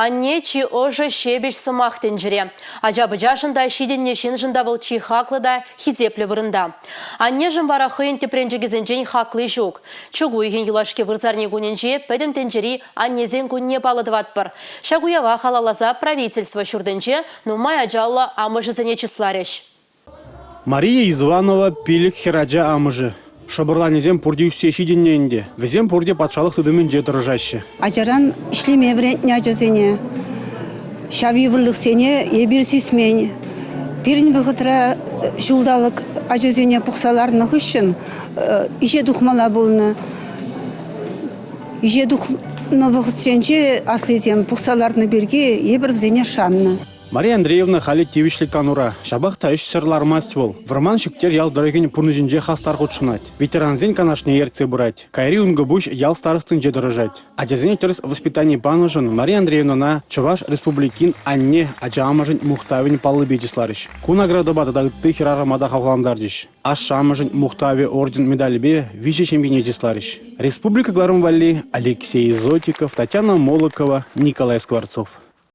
Анне чи ӑшӑ, ҫепӗҫ сӑмах тӗнчере. Ача-пӑчашӑн та, ҫитӗннӗ ҫыншӑн та вӑл чи хаклӑ та хисеплӗ вырӑнта. Аннешӗн вара хӑйӗн тӗпренчӗкӗсенчен хакли ҫук. Чӳк уйӑхӗн юлашки вырсарни кунӗнче Пӗтӗм тӗнчери Аннесен кунне паллӑ тӑватпӑр. Ҫак уява халалласа правительство ҫуртӗнче нумай ачаллӑ амӑшӗсене чысларӗҫ. Мария Изванова пилӗк хӗрача амӑшӗ. Шӑпӑрланӗсем пурте ӳссе ҫитӗннӗ ӗнтӗ. Вӗсем пурте патшалӑх тытӑмӗнче тӑрӑшаҫҫӗ. Ачаран ӗҫлеме вӗрентнӗ ачасене. Ҫав йывӑрлӑхсене эпир сисмен. Пирӗн вӑхӑтра ҫулталӑк ачасене пухса ларнӑ хыҫҫӑн ӗҫе тухмалла пулнӑ. Ӗҫе тухнӑ вӑхӑтсенче аслисем пухса ларнӑ пирки эпир вӗсене шаннӑ. Мария Андреевна халӗ тивӗҫлӗ канура. Ҫапах та ӗҫсӗр лармасть вӑл. Вӑрман Ҫӗктер ял тӑрӑхӗн пурнӑҫӗнче хастар хутшӑнать. Ветерансен канашне ертсе пырать. Кайри Ункӑпуҫ ял старостинче тӑрӑшать. Ачасене тӗрӗс воспитани панӑшӑн Мария Андреевнӑна Чӑваш Республикин Анне ача амӑшӗн мухтавӗн паллипе чысларӗҫ. Ку наградӑпа тата ытти хӗрарӑма та хавхалантарчӗҫ. Ашшӗ-амӑшӗн мухтавӗ орден медалӗпе виҫӗ ҫемьене чысларӗҫ. Республика кӑларӑм валли Алексей Зотиков, Татьяна Молокова, Николай Скворцов.